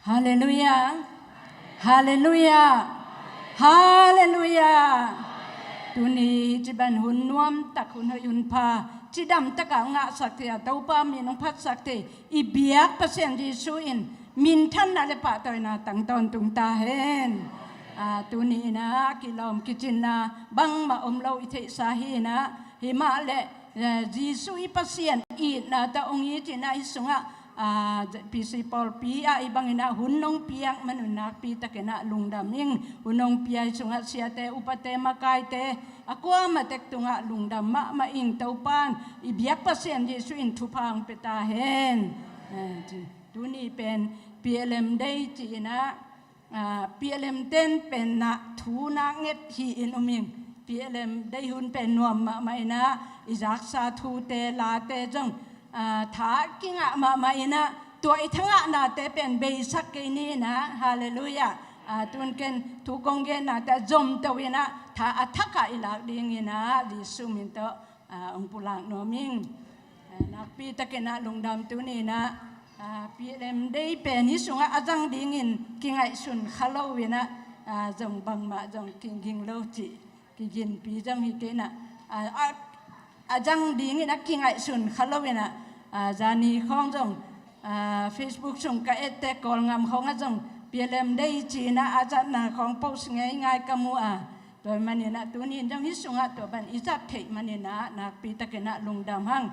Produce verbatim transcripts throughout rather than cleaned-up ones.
Halleluiah. Halleluiah. Halleluiah. Tuni ciban hun nuam tak, hun hoih, hun pha, cidam taka ngahsak thei a, Topa min hong phatsak thei i biak Pasian Jesu in minthanna le pahtawina tang tawntung ta hen. A, tuni inah kilawm kicinna bangmah om lo i theihsa hi inah, himah le, eh, Jesu i Pasian itna tawh hong it inah, hi sungah, a, P C pawlpi ah i bang inah hun hong piak man un nakpi takinah lungdam ing. Hun hong pia hi sungah siate, upate, makaite, a kuamah tek tungah lungdam mahmah ing. Topan i biak Pasian Jesu in thupha hong pia ta hen. Eh, ci. Tuni pen P L M Day ci inah, a, P L M ten pen na thu na nget hi in um ing. P L M Day hun pen nuam mahmah inah, i zaksa thute, late zong, a, tha kingah mahmah inah, tua i thangahnate pen beisak kei ni inah. Halleluiah. A, tun ken thu kong gennate zomto inah, tha a thakah i lak ding inah, Jesu min tawh, a, hong pulak nuam ing. A, nakpi takinah lungdam. Tuni inah, a, P L M Day pen hi sungah a zang dingin kingaihsun kha lo inah, a, zong bangmah zong kingging lo cih, kiginpi zong hi kei inah, a, a, a zang dingin a kingaihsun kha lo inah, a, zani khawng zong, a, Facebook sung ka ette, Kawlngam khawngah zong P L M Day ci inah a zatna khawng post ngeingai ka mu a, tua maninah tuni in zong hi sungah tua ban i zat theih maninah nakpi takinah lungdam hang.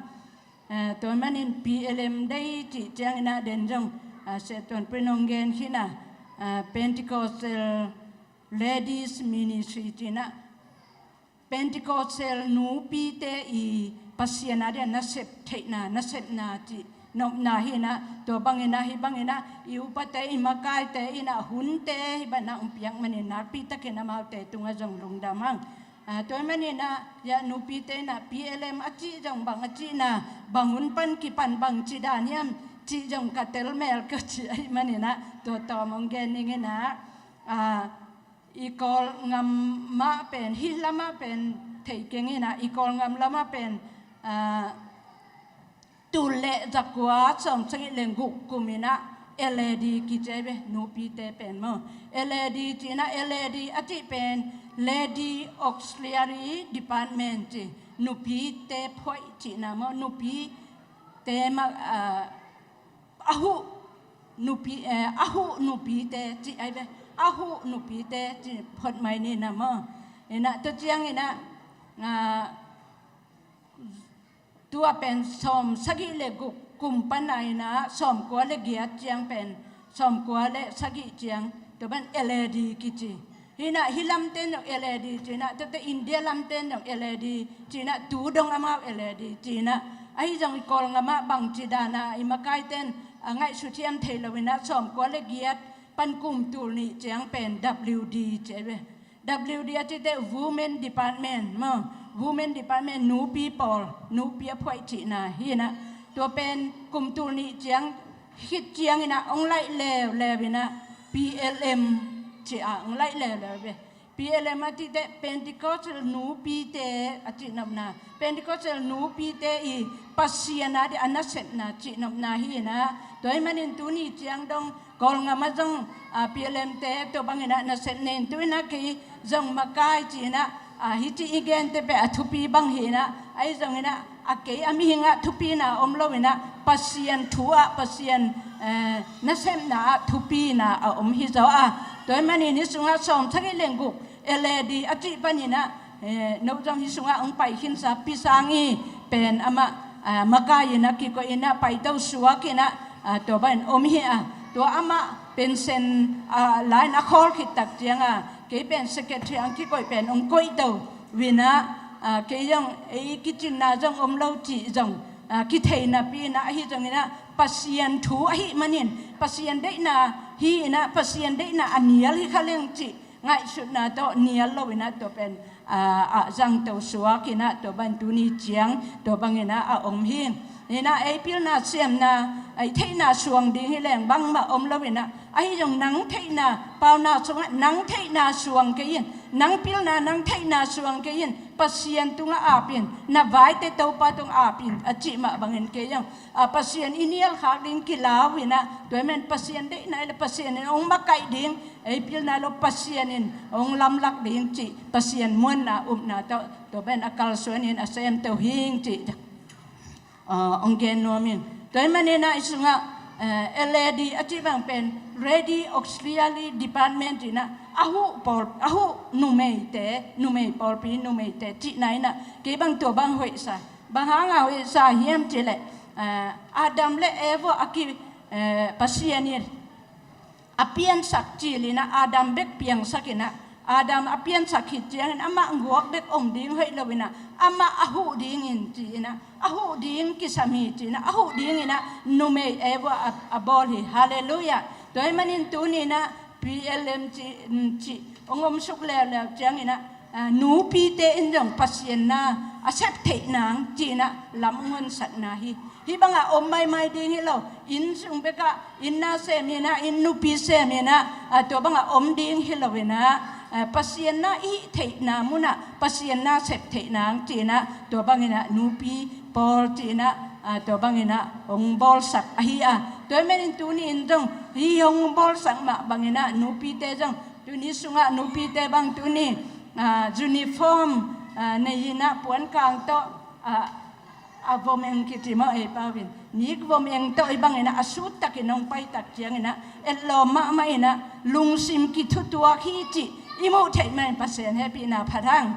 Eh, tua manin P L M Day cih cianginah den zong, ah, Siatuan Pui nong gen khin a, ah, Pentecostal Ladies Ministry cinah, Pentecostal nupite i Pasian a dia nasep theihna, nasepna cih nopna hi inah, tua banginah, hi banginah i upate, i makaite inah hunte hi banah hong piak manin nakpi takin amaute tungah zong lungdam hang. Ah, tua maninah, ya nupite inah P L M a cih zong bang a cihna, bang hun pan kipan bang ci dan hiam cih zong ka telmel ka cih ahih maninah, tua tawm hong gen ning inah, ah, i Kawlngam mah pen, hih lamah pen thei keng inah, i Kawlngam lamah pen, ah, tul le zakua sawmsagih le guk kum inah L A D kici ve, nupite pen maw. L A D cinah, L A D a cih pen Lady Auxiliary Department ci, nupite phoih cihna maw, nupite mah, ah, a huh nupi, eh, a huh nupite cih ai ve, a huh nupite cih phot mai ni inah maw. Inah tua cianginah, ah, tua pen sawmsagih le guk kum pan a inah sawmkua le giat ciang pen, sawmkua le sagih ciang, tua ban L A D kici. Hi inah hih lamten zong L A D ci inah, tuate India lamten zong L A D ci inah, tu dong amau L A D ci inah. Ahi zong i Kawlngam ah bang ci dan a i makaiten a ngaihsut hiam thei lo inah, sawmkua le giat pan kum tul nih ciang pen W D ci ai ve. W D a cihte Women Department maw, Women Department, nupi pawl, nupi a phuaih cihna hi inah, tua pen kum tul nih ciang khit cianginah hong laih leuleu inah P L M ci a hong laih leuleu ve. P L M a cihte Pentecostal nupite a cihnopna, Pentecostal nupite i Pasian a dia a nasepna cihnopna hi inah, tua ahih manin tuni ciang dong Kawlngam ah zong, ah, P L M te tua banginah nasep nei in, tu inah kei zong makai ci inah, ah, hih ci i gente pen a thupi bang hi inah, ahi zonginah a kei a mihing ah thupina om lo inah, Pasian thu ah, Pasian, eh, nasepna ah thupina a om hi zaw a. Tua ahih manin hih sungah sawmsagih le guk L A D a cih paninah, eh, no zong hih sungah hong pai khinsa Pi Sang i pen amah, ah, makai inah kikoih inah paito suak inah, ah, tua ban om hi a. Tua amah pension, ah, line a khawl khit tak cianga kei pen secretary ang kikoih pen hong koihto uh inah, ah, kei zong ei kicinna zong om lo cih zong, ah, kithei napi inah, ahi zonginah Pasian thu ahih manin, Pasian deihna hi inah, Pasian deihna a nial hi kha leng cih ngaihsutna tawh nial lo inah, tua pen, ah, a zangto suak inah, tua ban tuni ciang tua banginah a om hi. Inah ei pilna siamna, ei theihna suang ding hi leng bangmah om lo inah, ahi zong nang theihna, pauna sungah nang theihna suang kei in, Nang pilna, nang theihna suang kei in, Pasian tungah ap in, na vaite Topa tungah ap in, a cih mah bangin kei zong, a, Pasian i nial khak ding kilau in ah, tua ahih manin Pasian deihna i le Pasian in hong makaih ding, ei pilna lo Pasian in hong lamlak ding cih, Pasian muanna upna tawh, tua pen a kalsuan in a semto hing cih, ah, hong gen nuam ing. Tua ahih manin ah i sungah, eh, L A D a cih bang pen Ladies Auxiliary Department in ah, a huh pawl, a huh numeite, numei pawlpi numeite cihna in ah, kei bang tua bang hoihsa. Bang hanga hoihsa hiam cih leh, eh, Adam le Eva a ki, eh, Pasian in a piansak cil in ah, Adam bek piangsak in ah, Adam a piansak khit ciangin amah guak bek om ding hoih lo in ah, amah a huh dingin ci in ah, a huh ding kisam hi ci in ah, a huh ding in ah numei Eva a, a bawl hi. Halleluiah. Tua ahih manin tuni in ah P L M ci, ci hong omsuk leuleu ciangin ah, ah, nupite in zong Pasian na a sep theih nang ci in ah lam hong honsakna hi. Hih bangah om maimai ding hi lo. Inn sung bekah, inn na sem in ah, inn nupi sem in ah, ah, tua bangah om ding hi lo in ah, ah, Pasian na i hih theihna munah Pasian na sep theih nang ci in ah, tua bangin ah nupi pawl ci in ah, ah, tua bangin ah hong bawlsak ahi a. Tua ahih manin tuni in zong hih hong bawlsak mah bangin ah nupite zong, tuni sungah nupite bang tuni, ah, uniform, ah, nei in ah puankang tawh, ah, a vom eng kici maw ei pau in, nik vom eng tawh hih bangin ah a sut takin hong pai tak ciangin ah, etlawm mahmah in ah lungsim kithutuak hi cih i muh theih manin Pasian hehpihna phat hang.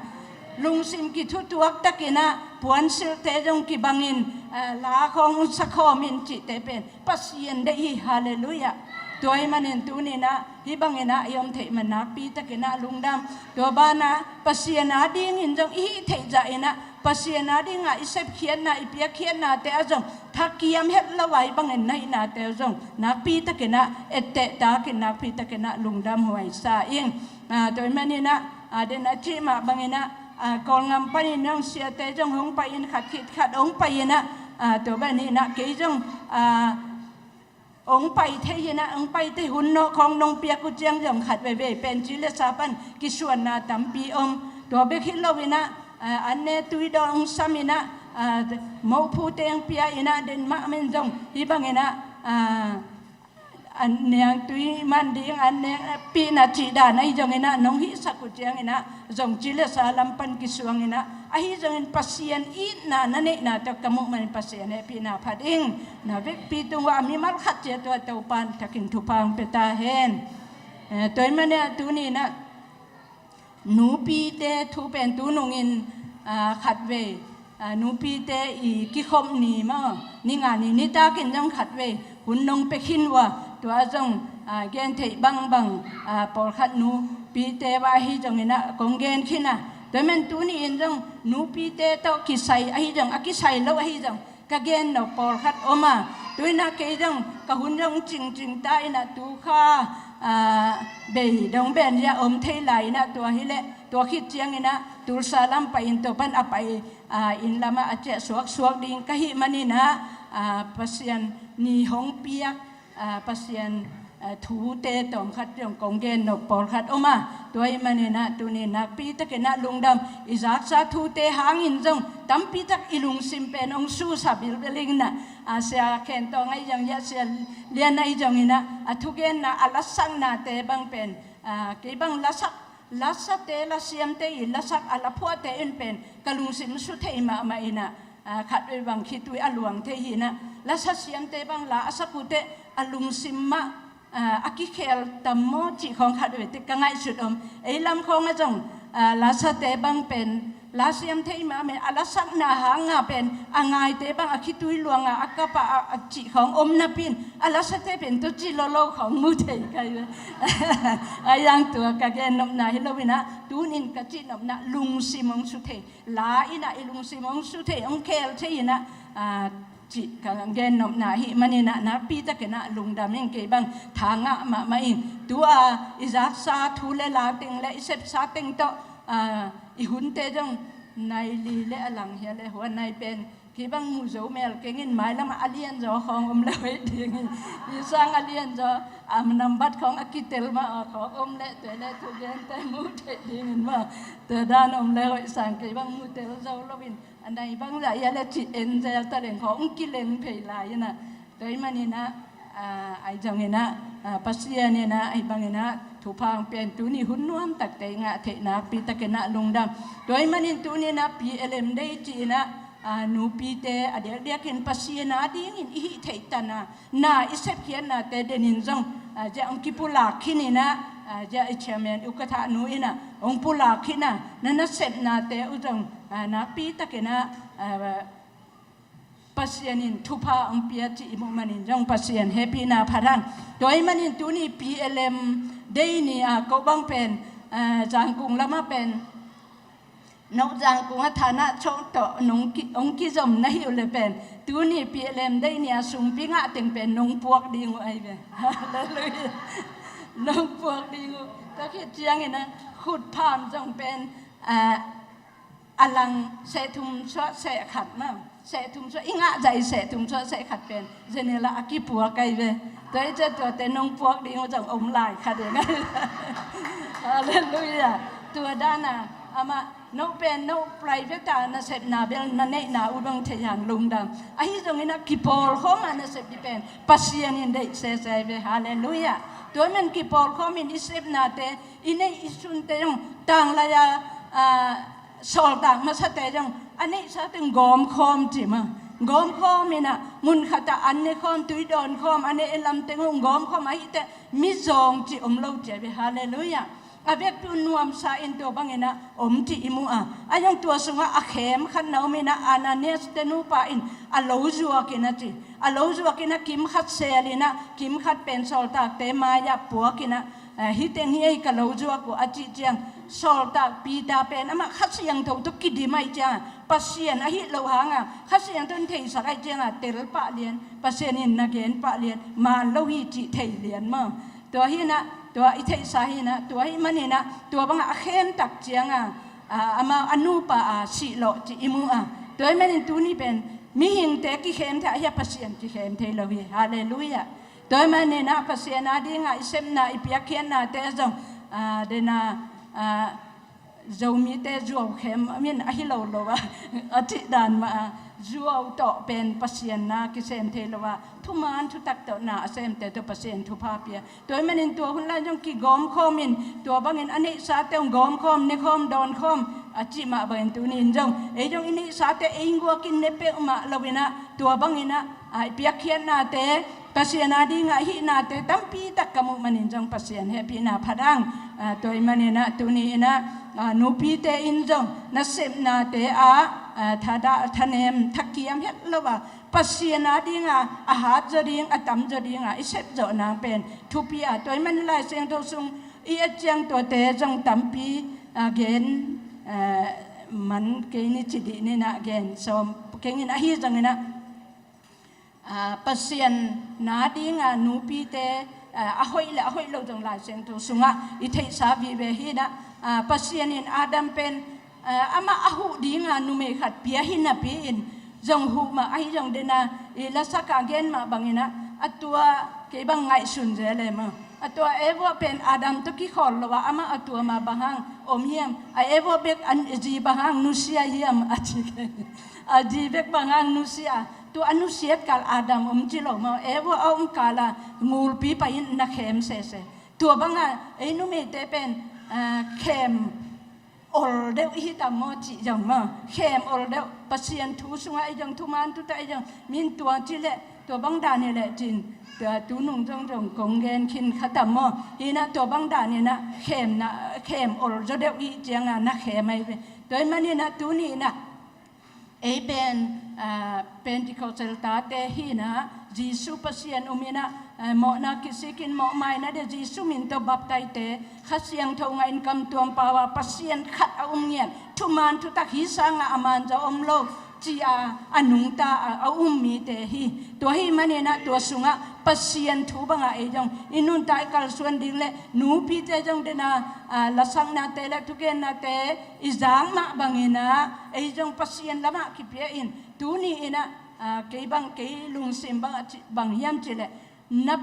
Lungsim kithutuak takin ah puansilhte zong kibangin, ah, la khawng sakhawm in cihte pen Pasian deih hi. Halleluiah. Tua ahih manin tuni in ah hih bangin ah i om theih man nakpi takin ah lungdam. Tua banah Pasian adingin zong i hih theih zah in ah, Pasian adingah i sepkhiatna, i piakkhiatnate ah zong thakiam het lo a, hih bangin na hihnate ah zong nakpi takin ah etteh takin, nakpi takin ah lungdam huai sa ing. Ah, tua ahih manin ah, ah, den a cih mah bangin ah, ah, Kawlngam panin zong siate zong hong pai in, khat khit khat hong pai in ah, ah, tua bangin ah kei zong, ah, hong pai thei in ah, hong pai thei hun nawh khawng nong piak uh ciang zong khat veivei pen ci le sa pan kisuanna tampi om. Tua bek hi lo in ah, ah, an ne tui dawn hong sam in ah, ah, moh phu teng pia in ah, den mah men zong hih bangin ah, ah, an niang tui man ding, an niang pihna cih dan ahi zongin ah, nong hihsak uh ciangin ah zong ci le sa lam pan kisuang in ah, ahi zongin Pasian itna na neihna tawh ka muh manin Pasian hehpihna phat ing. Na vekpi tung uah a mimal khat ciat uh ah Topa'n thakin thupha hong pia ta hen. Eh, tua ahih manin ah tuni in ah nupite thu pen tu nungin, ah, khatvei, ah, nupite i kikhop ni maw, ni nga ni nitakin zong khatvei hun nong pia khin uh a, tua zong, ah, gen theih bangbang, ah, pawlkhat nupite va ahi zongin ah kong gen khin a. Tua ahih manin tuni in zong nupite tawh kisai ahi zong, a kisai lo ahi zong, ka gen nop pawlkhat om a. Tu in ah kei zong ka hun zong cingcing ta in ah, tu kha, ah, bei dong ben zia om thei lai in ah, tua hi leh tua khit ciangin ah Tulsa lam pai in, tua pan a pai, ah, inn lamah a ciah suaksuak ding ka hih manin ah, ah, Pasian ni hong piak, ah, Pasian, ah, thute tawmkhat zong kong gen nop pawlkhat om a. Tua ahih manin ah tuni nakpi takin ah lungdam. I zaksa thute hangin zong tampi tak i lungsim pen hong susa bilbel ing in ah, ah, Sia Khen Tawng ahi zong, Sia Lian ahi zongin ah, a thugenna, a lasaknate bang pen, ah, kei bang lasak, lasate, lasiamte i lasak, a laphuahte in pen ka lungsim su thei mahmah in ah, ah, khatvei bang khitui a luang thei hi in ah, lasa siamte bang la a sak uh teh a lungsim mah, ah, a kikhel tam maw cih khawng khatvei teh ka ngaihsut om. Ei lam khawng ah zong, ah, lasate bang pen lasiam thei mahmah, a lasakna hanga pen a ngaite bang a khitui luang a, a kap a, a, a cih khawng om napi in, a lasate pen tu ci lolo khawng mu thei ka hi. A yang tua ka gen nopna hi lo in ah, tuni in ka cih nopna lungsim hong su thei, la in ah i lungsim hong su thei, hong khel thei in ah, ah, cih ka gen nopna ahih manin ah nakpi takin ah lungdam ing, kei bang tha ngah mahmah ing. Tu a i zaksa thu le la teng le i sepsa teng tawh, ah, i hunte zong nai li le a lang hi a le, hua nai pen Kei bang mu zo mel keng in, mailam ah a lianzaw khawng om le hoih ding hi. I sang a lianzaw, a nambat khawng a kitel mah a khawng om le, tua le thugente mu theih ding in maw. Tua dan om le hoih sang kei bang mu tel zo lo in, a nai bang zah ia le ci en zel ta leng khawng kileng phei lai in ah. Tua ahih manin ah, ah, ahi zongin ah, ah, Pasian in ah, ahi bangin ah, thupha hong pia in tuni hun nuam takte i ngah theih nakpi takin ah lungdam. Tua ahih manin tuni in ah P L M Day ci-in ah, ah, nupite a diakdiakin Pasian a dingin i hih theih tan ah, na i sepkhiatnate denin zong, ah, zia hong kipulak khin in ah, ah, zia i chairman ukatha nu in ah, hong pulak khin ah, na nasepnate uh zong, ah, nakpi takin ah, ah, Pasian in thupha hong pia cih i muh manin zong Pasian hehpihna phat hang. Tua ahih manin tuni P L M Day ni a ko bang pen, eh, Zangkung lamah pen, no Zangkung a thanah chawh tawh nong ki, hong kizom na hi uh le pen, tuni P L M Day ni a sumpi ngah teng pen nong puak ding uh ahi ve. Halleluiah. Nong puak ding uh. Tua khit ciangin ah khutpham zong pen, eh, a lang seh thum suah seh khat maw, seh thum suah, i ngah zah i seh thum suah seh khat pen, zenela a kipuak ahi ve. Tua ahih ciang tuate nong puak ding uh zong om lai kha ding ahi. Halleluiah. Tua dan a, amah, no pen, no private a nasepna bel na neihna uh bang thei hang lungdam. Ahi zongin ah kipawlkhawm a nasep ding pen Pasian in deih sese ahi ve. Halleluiah. Tua ahih manin kipawlkhawm in i sepnate, i neih i sunte zong, tanglai a, ah, sawltak masate zong, a neihsa teng gawmkhawm ci maw. Gawmkhawm in ah, mun khat ah an nekhawm, tui dawnkhawm, a neih lam teng uh gawmkhawm ahih teh, mizawng ci om lo ci ahi ve. Halleluiah. A vekpi un nuamsa in tua bangin ah om ci i mu a. Ahi zong tua sungah a khem khat na om in ah, Ananias te nupa in a lo zuak in ah ci. A lo zuak in ah kim khat sel in ah, kim khat pen sawltakte mai-ah puak in ah, eh, hih teng hi ei ka lo zuak uh a cih ciang, sawltak Peter pen amah Kha Siangtho tawh kidim ahih ciang a, Pasian ahih loh hang a, Kha Siangtho in theisak ahih ciang a, tel pah lian, Pasian in na gen pah lian, man lo hi cih thei lian maw. Tua hi in ah, tua i theihsa hi in ah, tua ahih manin ah, tua bang a khem tak ciang a, a, amah a nupa a sih lawh cih i mu a. Tua ahih manin tuni pen, mihingte kikhem thei a, hia Pasian kikhem thei lo hi. Halleluiah. Tua ahih manin ah Pasian a ding a i sepna, i piakkhiatnate zong, ah, den a, ah, Zomite zuau khem, I mean, ahi lo lo a, a cih dan mah a, zuau tawh pen Pasian na kisem thei lo a, thuman thutak tawh na a semte tawh Pasian thupha pia. Tua ahih manin tua hun lai zong kigawmkhawm in, tua bangin a neihsate hong gawmkhawm, nekhawm, dawnkhawm, a cih mah bangin tuni in zong, ei zong i neihsate ei guakin ne peuhmah lo in ah, tua bangin ah, a, i piakkhiatnate, Pasian a ding a i hihnate tampi tak ka muh manin zong Pasian hehpihna phat hang. A, tua ahih manin ah tuni in ah, a, nupite in zong nasepnate ah, a, thadah, thanem, thakiam het lo a, Pasian a ding a, a hat zaw ding, a tam zaw ding a i sep zawh nang pen thupi a. Tua ahih manin Lai Siangtho sung i et ciang tuate zong tampi, a, gen, a, man kei ni, ci dih ni in ah gen sawm keng in, ahi zongin ah, a, Pasian na ding a nupite, a, a hoih le a hoih lo zong Lai Siangtho sungah i theihsa vive hi in ah, a, Pasian in Adam pen, a, amah a huh ding a numei khat pia hi napi in, zong huh mah, ahi zong den a, i lasak a gen mah bangin ah, a tua kei bang ngaihsun zel e maw. A tua Eva pen Adam tawh kikhawl lo a, amah a tua mah bang hang om hiam? A Eva bek a zi bang hang nusia hiam, a ci kei. A zi bek bang hang nusia. Tua a nusiat kal Adam om ci lo maw. Eva a om kal a ngulpi pai in na khem sese. Tua bang a ei numeite pen, a, khem ol deuh i hi tam maw cih zong maw. Khem ol deuh, Pasian thu sungah i zong, thuman thutak i zong, min tua ci leh, tua bang dan hi leh cin, tua tu nung zong zong kong gen khin kha tam maw. Hi in ah tua bang dan in ah khem na, khem ol zaw deuh i hih ciang a na khem ahi ve. Tua ahih manin ah tuni in ah, ei pen, a, Pentecostal tate hi in ah, Jesu Pasian um in ah, a, mawhna kisik in mawhmaina dia Jesu min tawh baptaizte, Kha Siangtho ngah in kamtuam pau a Pasian khat a um ngiat, thuman thutak hi sang a a man zaw om lo, ci a, a nungta a, a um mite hi. Tua ahih manin ah tua sungah Pasian thu bang a ei zong i nuntak i kalsuan ding le nupite zong den a, a, lasaknate le thugennate i zak mah bangin ah ei zong Pasian lamah kipia in, Tuni in ah, aa, kei bang, kei lungsim bang, a ci, bang hiam cih leh, na,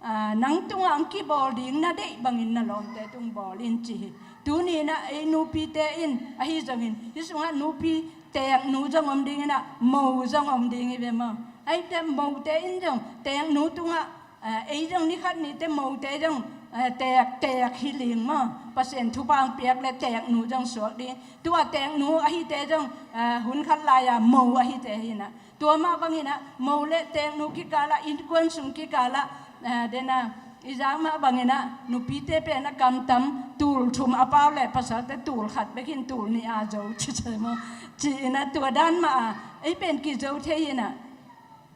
aa, nang tungah hong kibawl ding na deih bangin na lawmte tung bawl in ci hi. Tuni in ah ei nupite in ahi zongin, hih sungah nupi teeknu zong om ding in ah, mo zong om ding hi ve maw. Ahih teh mote in zong teeknu tungah, aa, ei zong ni khat ni teh mote zong, aa, teek, teek hi ling maw. Pasian thupha hong piak leh teeknu zong suak ding. Tua teeknu ahite zong, aa, hun khat lai-a mo ahite hi in ah. Tua mah bangin ah, mo leh teeknu kikal ah, innkuan sung kikal ah, aa, den a, i zak mah bangin ah, nupite pen a kamtam, tul thum a pau leh, pasalte tul khat bek in tul nih a zo ci thei maw. Ci in ah, tua dan mah a, ei pen kizo thei in ah,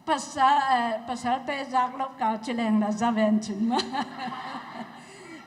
pasal, aa, pasalte zak loh kal ci leng na za ven cin maw.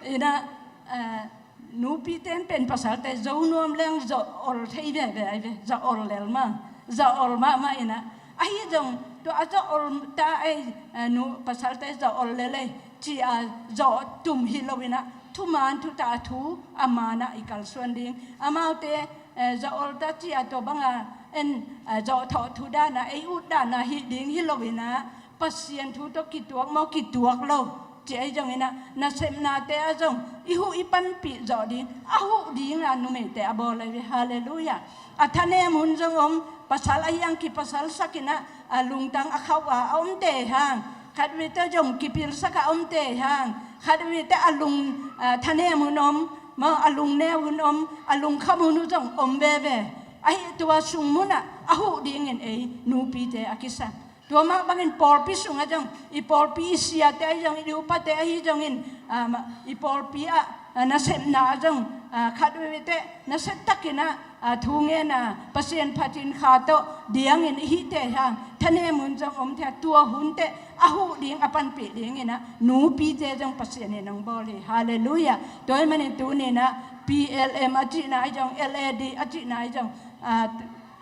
In ah, aa, nupite in pen pasalte zo nuam leng zawh ol thei veve ahi ve, zawh ol lel maw, zawh ol mahmah in ah. Ahi zong tua a zawh ol ta ei, aa, nu, pasalte zawh ol lel ei ci a zawh tum hi lo in ah, thuman thutah thu a man ah i kalsuan ding. Amaute, aa, zawh ol ta ci a tua bang a en, aa, zawh thawh thu dan a, ei ut dan a hih ding hi lo in ah, Pasian thu tawh kituak maw, kituak lo, ci ahi zongin ah, nasepnate ah zong i huh i panpih zawh ding, a huh ding a numeite a bawl ahi ve. Halleluiah. A thanem hun zong om, pasal ahi hang kipasalsak in ah, a lungtang a khauh a, a omte hang. Khatvei teh zong kipilsak a, omte hang. Khatvei teh a lung, aa, thanem hun om maw, a lungneu hun om, a lungkham hun uh zong om veve. Ahi tua sung mun ah a huh dingin ei nupite a kisam. Tua mah bangin pawlpi sungah zong, i pawlpi i siate ahi zong, i upate ahi zongin, aa, ma, i pawlpi ah, aa, nasepna ah zong, aa, khatvei teh nasep takin ah, aa, thu ngen a, Pasian phatin kha tawh diangin i hihte hang, thanem hun zong om thei a, tua hun teh a huh ding, a panpih dingin ah nupite zong Pasian in hong bawl hi. Halleluiah. Tua ahih manin tuni in ah P L M a cihna ahi zong, L A D a cihna ahi zong, aa,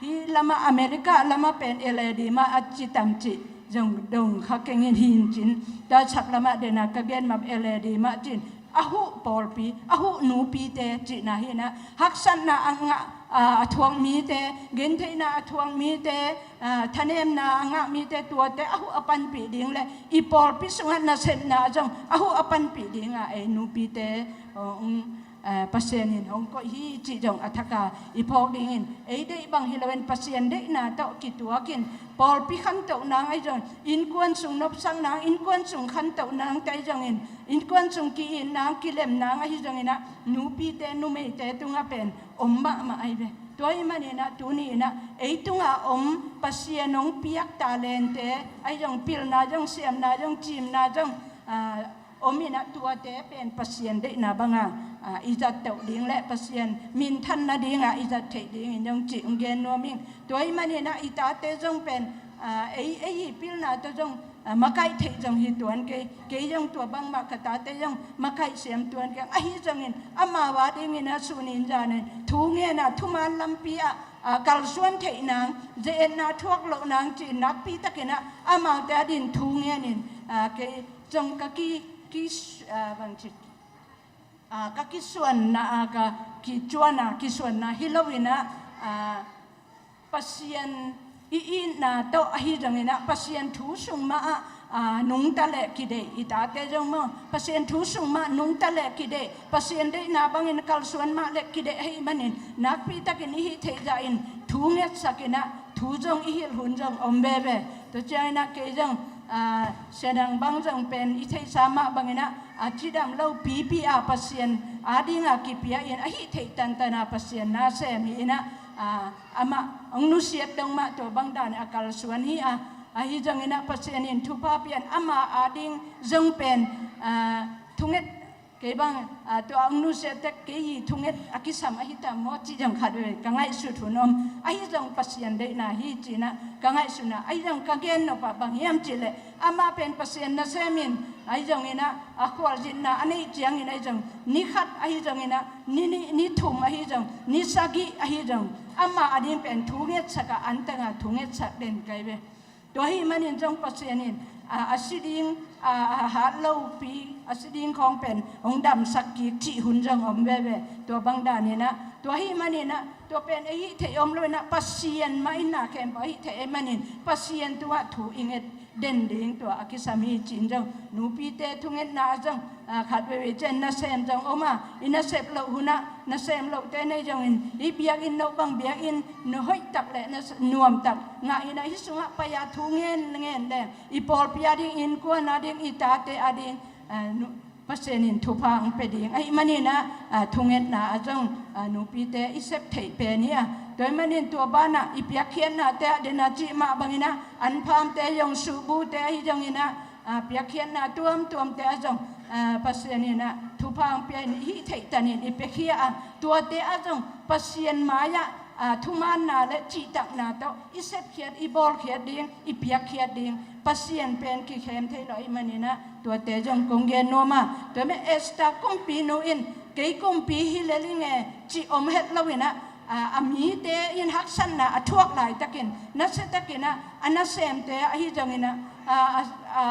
hih lamah America lamah pen L A D mah a ci tam cih zong dong kha keng in, hin cin, tua sak lamah den a ka gen mah L A D mah cin, a huh pawlpi, a huh nupite cihna hi in ah, haksatna a ngah, aa, a thuak mite, gentheihna a thuak mite, aa, thanemna a ngah mite, tuate a huh a panpih ding leh i pawlpi sungah nasepna zong a huh a panpih ding a ei nupite, aa, um, aa, Pasian in hong koih hi cih zong a thak a i phawk dingin, ei deih bang hi loin Pasian deihna tawh kituakin, pawlpi khantoh nang ahi zong, innkuan sung nopsak nang, innkuan sung khantoh nangte ahi zongin, innkuan sung ki-it nang, kilem nang ahi zongin ah, nupite, numeite tungah pen om mahmah ahi ve. Tua ahih manin ah tuni in ah ei tungah om Pasian hong piak talente ahi zong, pilna zong, siamna zong, cimna zong, aa, om in ah, tuate pen Pasian deihna bang a, aa, i zat teuh ding leh Pasian minthan nading a i zat theih dingin zong cih hong gen nuam ing. Tua ahih manin ah i tate zong pen, aa, ei, ei i pilna tawh zong, aa, makaih theih zong hi tuan kei, kei zong tua bangmah ka tate zong makaih siam tuan kei. Ahi zongin amau a dingin ah sunin zanin thu ngen a, thuman lampi ah, aa, kalsuan theih nang, ze-etna thuak loh nang ci-in nakpi takin ah amaute a dingin thu ngenin, aa, kei zong ka ki, ki, aa, bangci, aa, ka kisuanna, aa, ka kicuanna, kisuanna hi loin ah, aa, Pasian i itna tawh ahi zongin ah, Pasian thu sung mah ah, aa, nungta leh kideih, i tate zong maw, Pasian thu sung mah nungta leh kideih, Pasian deihna bangin kalsuan mah leh kideih ahih manin, nakpi takin i hih theih zahin thu ngetsak in ah, thu zong i hilh hun zong om veve. Tua ciangin ah kei zong, aa, Sia Dang bang zong pen i theihsa mah bangin ah, a cidam lo pipi a Pasian a ding a kipia in, a hih theih tantan a Pasian na sem hi in ah, aa, amah hong nusiat dong mah tua bang dan a kalsuan hi a, ahi zongin ah Pasian in thupha pia in ama a ding zong pen, aa, thunget, kei bang, aa, tua hong nusiat tek kei hi thunget a kisam ahi tam maw cih zong khatvei ka ngaihsut hun om. Ahi zong Pasian deihna hi ci-in ah ka ngaihsun a, ahi zong ka gen nop ah bang hiam cih leh, amah pen Pasian nasem in, ahi zongin ah a khualzinna a neih ciangin ahi zong, ni khat ahi zongin ah, ni, ni, ni thum ahi zong, ni sagih ahi zong, amah a ding pen thu ngetsak a, antang a thu ngetsak den ka hi ve. Tua ahih manin zong Pasian in, aa, a si ding, a, a hat lopi a si ding khawng pen hong damsak kik cih hun zong om veve. Tua bang daninah, tua hih maninah, tua pen ei hih theih om loinah Pasian mah inna khempeuh a hih theih ei manin Pasian tungah thu i nget den ding tua a kisam hi cin zong. Nupite thungetna zong, a, khat veivei cian nasem zong om a, i nasep loh hunah nasem lohte nei zongin, i biakinn loh bang biakinn na hoihtak le na nuamtak ngah inah hih sungah pai-a thu ngen ngen leng i pawlpi a ding, innkuan a ding, i tate a ding, a, nu, Pasian in thupha hong pia ding ahih maninah, a, thungetna a zong, a, nupite i sep theih pen hi a. Tua ahih manin tua banah i piakkhiatnate ah dena cih mah banginah anphamte zong, suhbute ahi zonginah, a, piakkhiatna tuamtuamte ah zong, a, Pasian inah thupha hong pia in i hih theih tanin i piakhia a, tuate ah zong Pasian mai-ah, a, thumaanna le cihtakna tawh i sepkhiat, i bawlkhiat ding, i piakkhiat ding. Pasian pen kikhem thei lo ahih maninah tuate zong kong gen nuam a. Tua mah Esther kumpinu in kei kumpi hi lel ing e cih om het loinah, a, a mite in haksatna a thuak laitakin, nasiatakinah a nasemte ahi zonginah, a, a, a,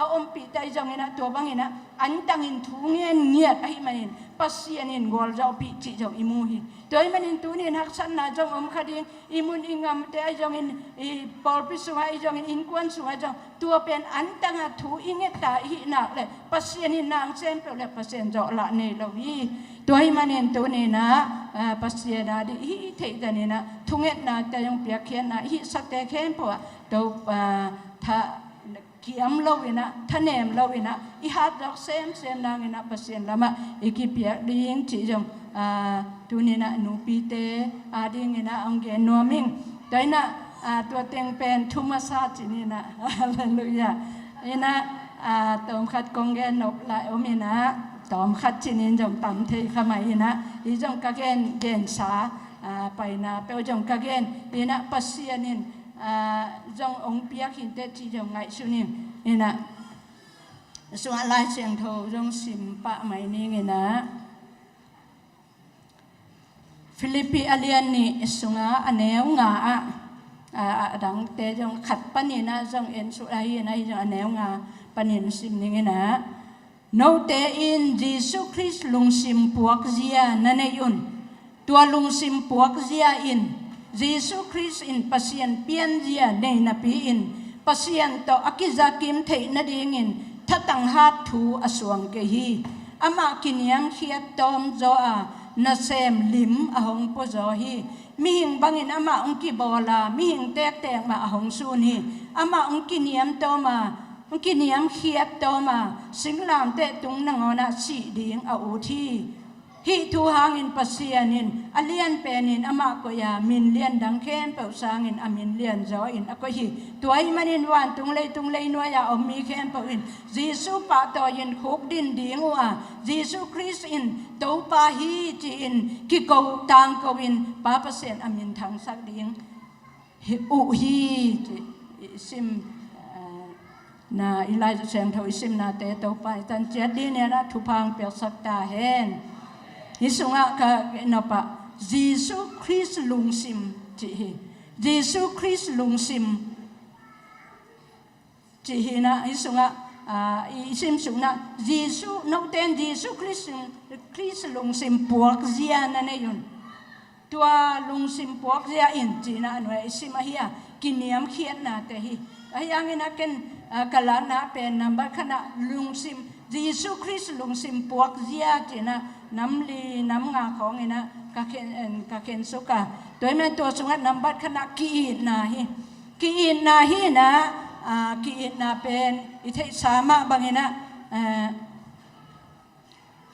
a ompihte ahi zonginah, tua banginah antangin thu ngen ngiat ahih manin Pasian in gualzawhpih cih zong i mu hi. Tua ahih manin tuni in haksatna zong om kha ding, i mun i ngamte ahi zongin, i pawlpi sungah ahi zongin, innkuan sungah zong, tua pen antanga thu i ngetta i hih nak le Pasian in nang sem peuh le Pasian zawhlah nei lo hi. Tua ahih manin tuninah, a, Pasian a dih i hih theih taninah thungetnate zong, piakkhiatna i hihsate khempeuh ah Topa, a, tha kiam loinah, thanem loinah i hatzawk semsem nanginah Pasian lamah i kipiak ding cih zong, a, tuninah nupite a dinginah hong gen nuam ing. Tua inah, a, tua teng pen thu masa cih ninah, halleluiah. Inah, a, tawmkhat kong gen nop lai om inah, tawmkhat cih nin zong tam thei kha mai inah, hi zong ka gen, gensa, a, paina peuh zong ka gen inah, Pasian in, a, zong hong piak hinteh cih zong ngaihsun ing. Inah sungah Lai Siangtho zong sim pah mai ning inah, Filippi a lian nih sungah a neu nga ah, a, a dangte zong khat paninah zong en suk ahi inah, hi zong a neu nga panin sim ning inah, note in Jesu Khrist lungsim puakzia na nei un. Tua lungsim puakzia in Jesu Khrist in Pasian pianzia nei napi-in, Pasian tawh a kizakim theih nadingin thatang hat thu a suang kei hi. Amah kiniamkhiat tawm zaw a, nasem lim a hong puazaw hi. Mihing bangin amah hong kibawl a, mihing tektek mah a hong sun hi. Amah hong kiniam tawm a, hong kiniamkhiat tawm a, singlamteh tung nangawnah sih ding a ut hi. Hih thu hangin Pasian in a lianpenin amah koih a, min lian dang khempeuh sangin a min lianzaw in a koih hi. Tua ahih manin vantung leitung leinuai-a om mi khempeuh in Jesu pahtawi-in khukdin ding uh a, Jesu Khrist in Topa hi ci-in kiko tangko-in Pa Pasian a min thangsak ding hi, uh hi, ci i sim, eh, na i Lai Siangtho i simnate Topa i tan ciat dih nianah thupha hong piaksak ta hen. Hih sungah ka nopah Jesu Khrist lungsim cih hi. Jesu Khrist lungsim cih hinah, hih sungah, ah, i sim sungah Jesu, note in Jesu Khrist, Khrist lungsim puakzia na nei un. Tua lungsim puakzia in cinah a nuai i sim ahi a, kiniamkhiatnate hi. Ahi hangin a ken, ah, ka latna pen nambat khatnah lungsim, Jesu Khrist lungsim puakzia cinah nam li nam nga khawnginah ka khen, ka khensuk a. Tua ahih manin tua sungah nambat khatnah ki-itna hi. Ki-itna hinah, ah, ki-itna pen i theihsa mah banginah, ah,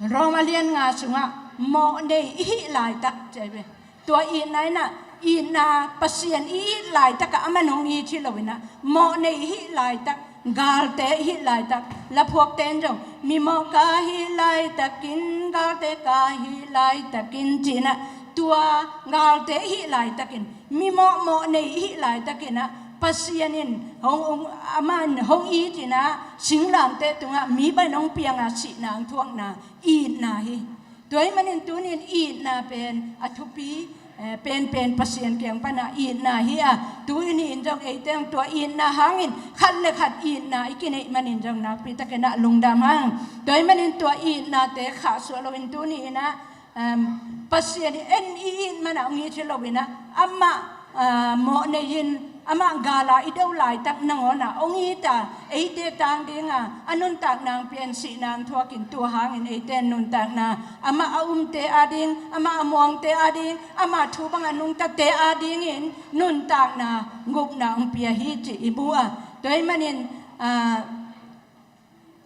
Rom a lian nga sungah mawh nei i hih laitak ci ahi ve. Tua itna inah, itna Pasian i it laitakah aman hong it hi loinah, mawh nei i hih laitak, galte i hih laitak, laphuakte in zong mimawh ka hih laitakin, galte ka hih laitakin cinah, tua galte i hih laitakin, mimawh mawh nei i hih laitakinah Pasian in hong, hong, aman hong itinah singlamteh tungah mi bain hong pianga sihna hong thuakna itna hi. Tua ahih manin tunin itna pen a thupi, eh, penpen Pasian kiang pana itna hi a, tuni in zong eite zong tua itna hangin khat le khat itna i kineih manin zong nakpi takin ah lungdam hang. Tua ahih manin tua itnate khahsuah loin tuni in ah, um, Pasian in i it mana hong it hi loin ah, amah, ah, mawh nei-in amah gala i do laitak nangawn ah hong it a, eite tang ding a, a nuntakna hong pia in, sihna hong thuakin tua hangin eite in nuntakna, amah a umte ading, amah a muangte ading, amah thu bang a nungtate adingin nuntakna, gupna hong pia hi cih i mu a. Tua ahih manin, ah,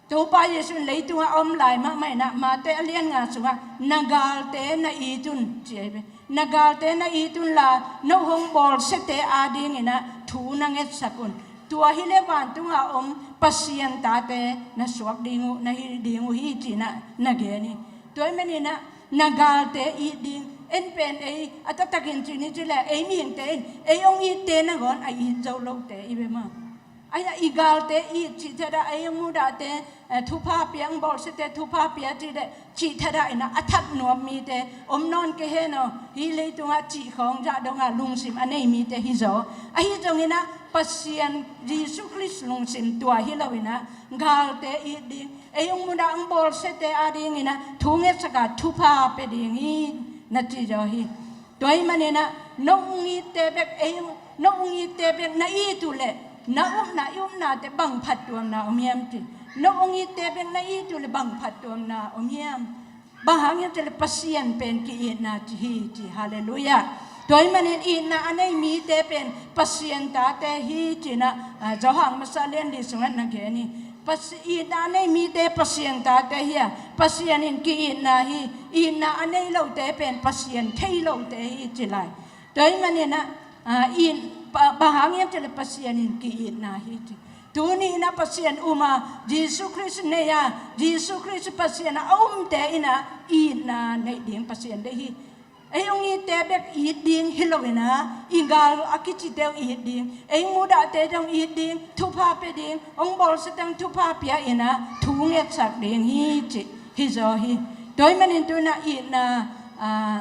Topa Jesuh in leitungah a om lai mahmah in ah, Mate a lian nga sungah, na galte na it un, ci ahi ve. Na galte na it unla, no hong bawlsiate adingin ah thu na ngetsak un. Tua hi leh vantungah a om Pasian tate na suak ding uh, na hi ding uh hi, ci-in ah na gen hi. Tua ahih manin ah na galte it ding, en pen ei a taktakin ci ni ci leh, ei mihingte in ei hong itte nangawn a it zo lote i ve maw. Ahi a, i galte it cih theih a, ei hong mudahte, eh, thupha pia, hong bawlsiate thupha pia cih leh, cih theih a in ah a that nuam mite om nawn kei hen aw. Hih leitungah cih khawng zah dongah lungsim a nei mite hi zaw. Ahi zongin ah Pasian Jesuh Khrist lungsim tua hi loin ah galte it ding, ei hong mudah hong bawlsiate adingin ah thu ngetsak a, thupha pia ding hi, na ci zaw hi. Tua ahih manin ah, no hong itte bek, ei, no hong itte bek na it uh leh, na upna, i upnate bang phattuamna om hiam ci. No hong itte bek na it uh leh bang phattuamna om hiam. Bang hang hiam cih leh Pasian pen ki-itna ci hi ci. Halleluiah. Tua ahih manin itna a nei mite pen Pasian tate hi ci-in ah, ah, Johan masa lian li sungah na gen hi. Pas-, itna a nei mite Pasian tate hi a, Pasian in ki-itna hi. Itna a nei lote pen Pasian thei lote hi ci lai. Tua ahih manin ah, ah, it, pa, bang hang hiam cih leh Pasian in ki-itna hi ci. Tuni in ah Pasian um a, Jesuh Khrist nei a, Jesuh Khrist Pasian a a umte in ah itna neih ding Pasian deih hi. Ei hong itte bek it ding hi loin ah, i gal a kicite hong it ding, ei hong mudahte zong it ding, thupha pia ding, hong bawlsiate zong thupha pia in ah thu ngetsak ding hi cih hi zaw hi. Tua ahih manin tu-in ah itna, ah,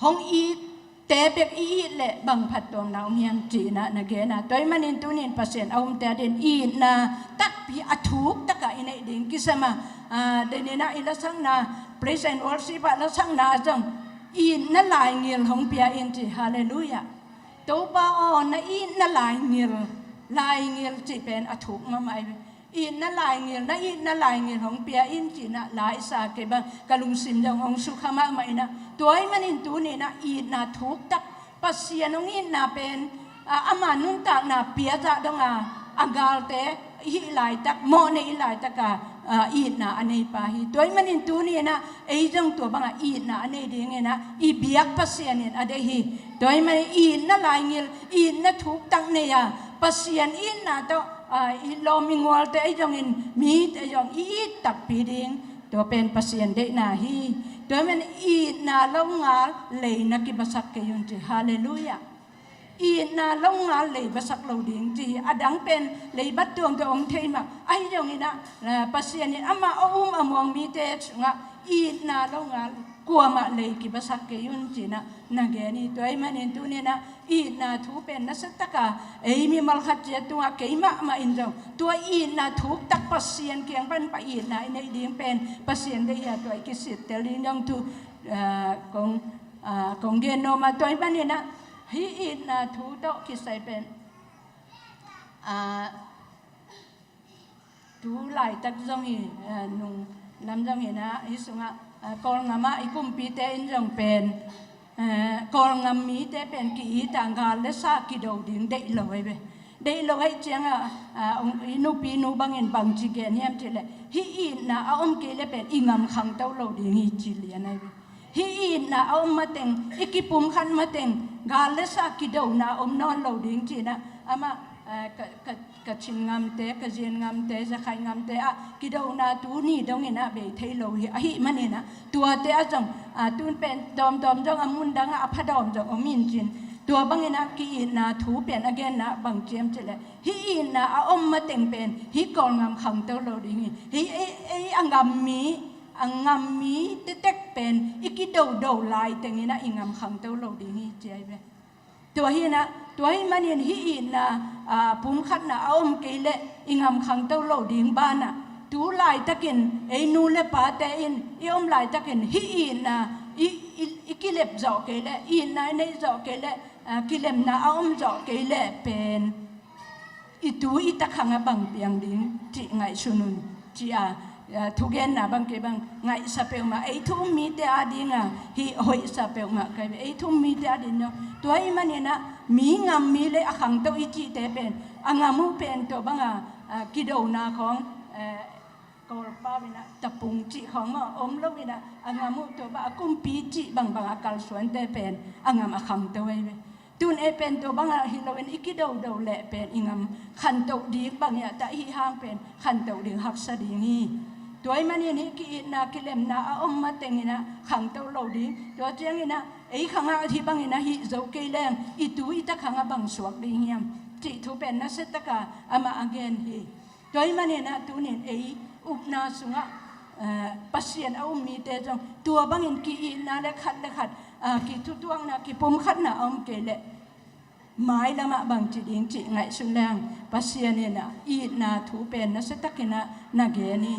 hong itte bek i it leh bang phattuamna om hiam ci-in ah na gen a. Tua ahih manin tuni in Pasian a umte adingin itna takpi a thuk takah i neih ding kisam a. Ah, denin ah i lasakna, praise and worship ah lasakna zong, itna laingil hong pia in ci. Halleluiah. Topa aw, na itna laingil, laingil cih pen a thuk mahmah hi. Itna laingil, na itna laingil hong pia in ci-in ah la i sa kei bang ka lungsim zong hong sukha mahmah in ah. Tua ahih manin tuni in ah itna thuk tak, Pasian hong itna pen, ah, ama nuntakna pia zah dong a, a galte hih laitak, mawh nei laitak a, ah, itna a neipa hi. Tua ahih manin tuni in ah ei zong tua bang a itna a nei dingin ah i biak Pasian in a deih hi. Tua ahih manin itna laingil, itna thuk tak nei a, Pasian itna tawh, ah, i lawm i gualte ahi zongin, mite zong i it takpi ding, tua pen Pasian deihna hi. Tua ahih manin itna longal lei na kibasak kei un ci. Halleluiah. Itna longal lei basak lo ding ci hi. A dang pen lei bat tuamtuam om thei mah. Ahi zongin ah, ah, Pasian in amah a um a muang mite sungah itna longal kuamah lei kibasak kei un ci-in ah na gen hi. Tua ahih manin tuni in ah itna thu pen nasa taka ei mimal khat ciat tungah kei mahmah in zong tua itna thuk tak Pasian kiang pan pa itna i neih ding pen Pasian deih hi a, tua i kisittel ding zong thu, ah, kong, ah, kong gen nuam a. Tua ahih manin ah hih itna thu tawh kisai pen, ah, tu laitak zong hi, eh, nung lam zong hi in ah, hih sungah, eh, Kawlngam ah i kumpite in zong pen, eh, Kawlngam mite pen ki-it a, gal le sa kido ding deih lo ahi ve. Deih lo ahih ciangah, ah, i nupi nu bangin bangci gen hiam cih leh, hih itna a om kei leh pen i gam khangto lo ding hi ci lian ahi ve. Hih itna a om mateng, i kipumkhat mateng, gal le sa kidona a om nawn lo ding ci-in ah, amah, eh, ka, ka, Kachin ngamte, Kayin ngamte, Rakhine ngamte ah kidona tuni dongin ah bei thei lo hi, ahih manin ah tuate ah zong, ah, tun pen dawmdawm zong a mun dangah a phadawm zong om in cin. Tua bangin ah ki-itna thu pen a genna bang ci hiam cih leh, hih itna a om mateng pen hih Kawlngam khangto lo ding hi. Hih ei, ei a gam mi a ngam mi tetek pen i kidodo lai tengin ah i ngam khangto lo ding hi ci ahi ve. Tua hi inah, tua hi manin hih itna, a, pumkhatna a om kei leh i ngam khangto lo ding banah, tu laitakin ei nu le pate in i om laitakin hih itna i, i, i kilep zawh kei leh, itna i neih zawh kei leh, a, kilemna a om zawh kei leh pen i tu i takhang a bang piang ding cih ngaihsun un, ci a, a, thugenna bang kei bang ngaihsa peuhmah, ei thu um mite adinga hih hoihsa peuhmah kai ve, ei thu um mite ading no. Tua hi maninah mi ngam mi le a khangto i cihte pen, a ngam uh pen tua banga, a, kidona khawng, a, Kawlpau inah tapung cih khawng maw om lo inah, a ngam uh tua bang a kumpi cih bangbang a kalsuante pen a ngam a khangto ahi ve. Tun ei pen tua bangah hi loin i kidodo leh pen i ngam khantoh ding bangin ah ta i hih hang pen khantoh ding haksa ding hi. Tua hi manin hih ki-itna kilemna a om matengin ah khangto lo ding. Tua ciangin ah ei khangah hih bangin ah hih zo kei leng i tu i takhang a bang suak ding hiam cih thu pen nasiataka amah a gen hi. Tua hi maninah tunin ei upna sungah, eh, Pasian a um mite zong tua bangin ki-itna le khat le khat, ah, kithutuakna, kipumkhatna a om kei leh mailamah bangci ding cih ngaihsun leng Pasian inah itna thu pen nasiatakinah na gen hi.